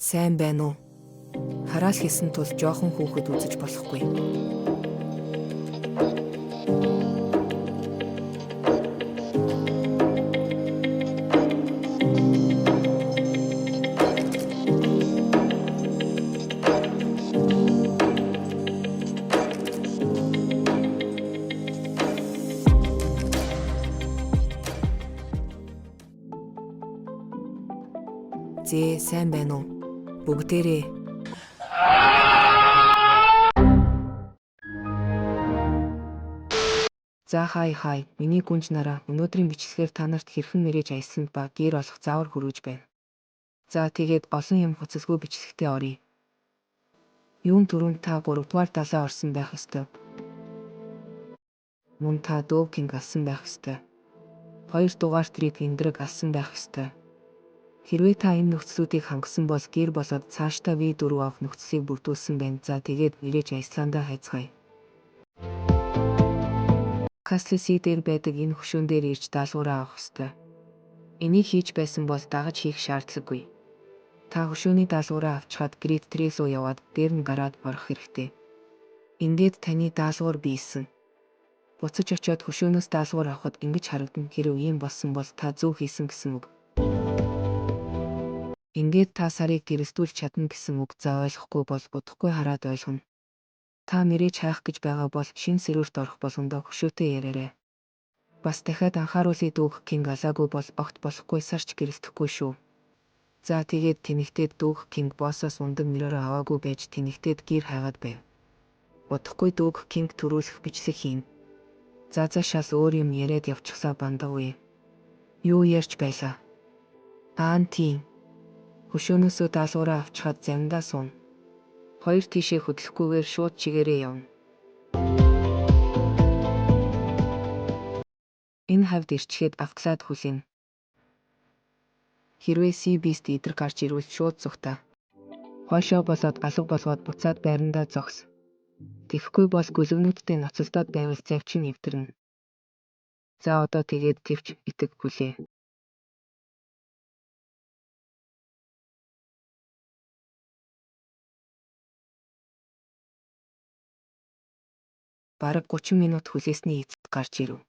Сайн байна уу? Хараал хийсэн тул жоохон хүүхэд үзэж болохгүй. Зээ, сайн байна уу? Бүгдээрээ. За хай хай, миний гүнж нараа, өнөөдрийн бичлэгээр та нарт хэрхэн мэрэж аялсан ба гэр олох заавар хүргэж байна. За тэгээд олон юм хуцалгүй бичлэгтээ оръё. Юун түрүүнд та 3 дугаар далай орсон байх ёстой. Мөн та Дөө Кинг алсан байх ёстой. 2 дугаар Трик Индрэг алсан байх ёстой. Хэрвээ та энэ нөхцлүүдийг хангасан бол гэр болоод цаашдаа V4 авах нөхцөлийг бүрдүүлсэн байна. За тэгээд мэрэж Айсландаа хайцгаая. Касли Си дээр байдаг энэ хөшөөн дээр ирж даалгавраа авах ёстой. Энийг хийж байсан бол дагаж хийх шаардлагагүй. Та хөшөөний даалгавраа авчхаад Great Trail руу яваад дээр нь гараад орох хэрэгтэй. Ингээд таны даалгавар биелсэн. Буцаж очиод хөшөөнөөс даалгавар авахад ингэж харагдана. Хэрэв ийм болсон бол та зөв хийсэн гэсэн үг. Ингээд та сарыг гэрэлтүүлж чадна гэсэн үг. За ойлгохгүй бол удахгүй хараад ойлгоно. Та мэрэж хайх гэж байгаа бол шинэ серверт орох болгондоо хөшөөтэй яриарай. Бас дахиад анхааруулъя, Дүүх Кинг алаагүй бол огт болохгүй, сарч гэрэлтэхгүй шүү. За тэгээд тэнэгтээд Дүүх Кинг боссоос ундаг нэрээрээ аваагүй байж тэнэгтээд гэр хайгаад байв. Удахгүй Дүүх Кинг төрүүлэх бичлэг хийнэ. За за шал өөр юм яриад явчихлаа, бандаггүй. Юу ярьж байлаа? Аа тийм. Хөшөөнөөсөө даалгавраа авчхаад замдаа сууна. Хоёр тийшээ хөдлөхгүйгээр шууд чигээрээ явна. Энэ хавьд ирчихэд авклаад хүлээнэ. Хэрвээ Sea Beast эдэр гарч ирвэл шууд зугтаа. Хойшоо болоод алга болгоод буцаад байрандаа зогс. Тэгэхгүй бол гөлөвнүүдтэй ноцолдоод байвал завчин эвдэрнэ. За одоо тэгээд тэвч итэг хүлээ. Бараг 30 минут хүлээсний эцэст гарч ирэв.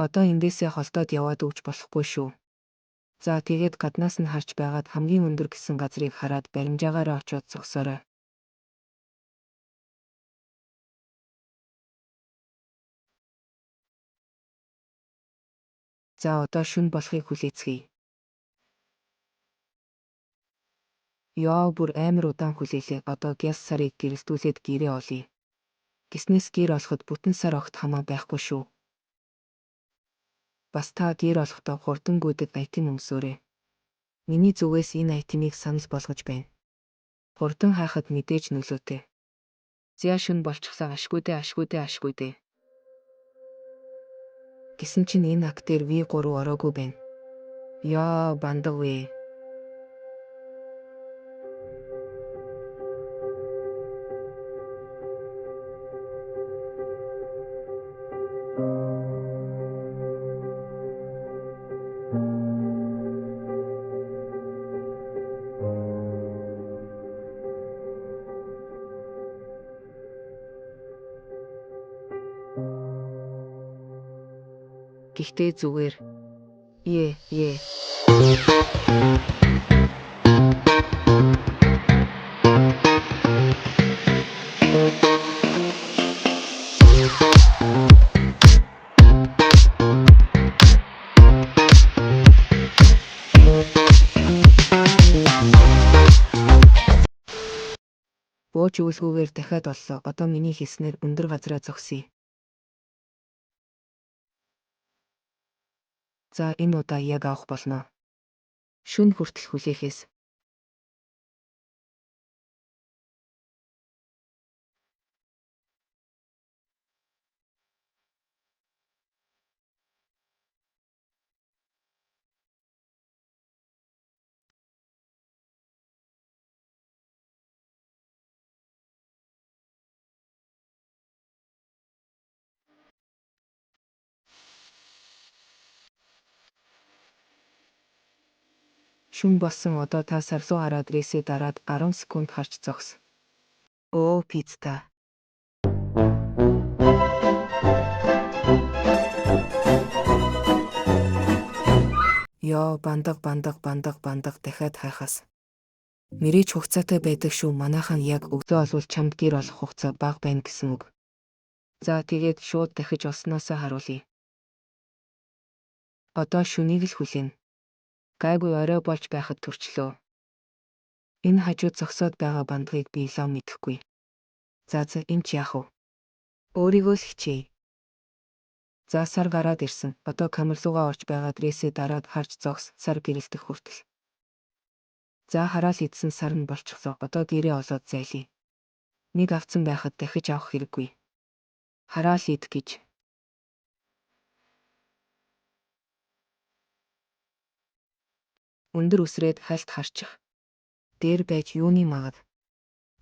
Одоо эндээсээ холдоод яваад өгч болохгүй шүү. За тэгээд гаднаас нь харж байгаад хамгийн өндөр гэсэн газрыг хараад баримжаагаараа очиод зогсоорой. За одоо шөнө болохыг хүлээцгээе. Ёо, бүр амар удаан хүлээлээ. Одоо гяс сарыг гэрэлтүүлээд гэрээ олъё. Гэснээс гэр олоход бүтэн сар огт хамаа байхгүй шүү. Бас та гэр олохдоо хурдан гүйдэг item өмсөөрэй. Миний зүгээс энэ item ыг санал болгож байна. Хурдан хайхад мэдээж нөлөөтэй. За шөнө болчихсон, ашгүй дээ, ашгүй дээ, ашгүй дээ. Гэсэн чинь энэ ак дээр V3 ороогүй байна. Яа, бандаггүй. Гэхдээ зүгээр. Е, е. Бууж үүлгүүгээр дахиад оллоо. Одоо миний хэлснээр өндөр газраа зогсъё. За энэ удаа яг авах болно. Шөнө хүртэл хүлээхээс. Шөнө болсон одоо та сар руу хараад рээсээ дараад 10 секунд харж зогс. Өө пицца. Йоо, бандаг бандаг бандаг бандаг дахиад хайхаас. Мэрэж хугацаатай байдаг шүү манайхан яг өглөө олвол чамд гэр олох хугацаа бага байна гэсэн үг. За тэгээд шууд дахиж олсноосоо харуулъя. Одоо шөнийг л хүлээнэ. Гайгүй орой болж байхад төрчлөө. Энэ хажууд зогсоод байгаа бандгыг би лав мэдэхгүй. За за энэ ч яах вэ? Өөрийгөө л хичээе. За сар гараад ирсэн. Одоо камер руугаа орж байгаа рээсээ дараад харж зогс сар гэрэлтэх хүртэл. За хараал идсэн сар нь болчихлоо. Одоо гэрээ олоод зайлъя. Нэг авцсан байхад дахиж авах хэрэггүй. Хараал ид гэж. Өндөр үсрээд хальт харчих. Дээр байж юуны магад.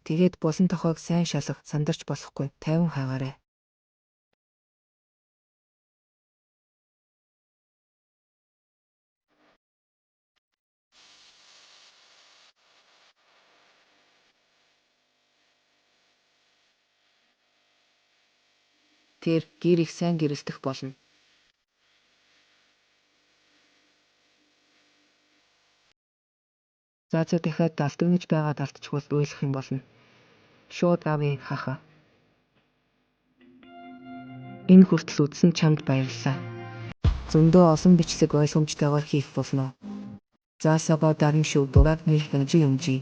Тэгээд булан тохойг сайн шалга сандарч болохгүй тайван хайгаарай. Тэр гэр их сайн гэрэлтэх болно. За за дахиад далдагнаж байгаад алдчихвал уйлах юм болно. Шууд авъя хаха. Энэ хүртэл үзсэн чамд баярлалаа. Зөндөө олон бичлэг ойлгомжтойгоор хийх болно. За сабаа дарна шүү. Дураад нэр хэмжээ юмжий.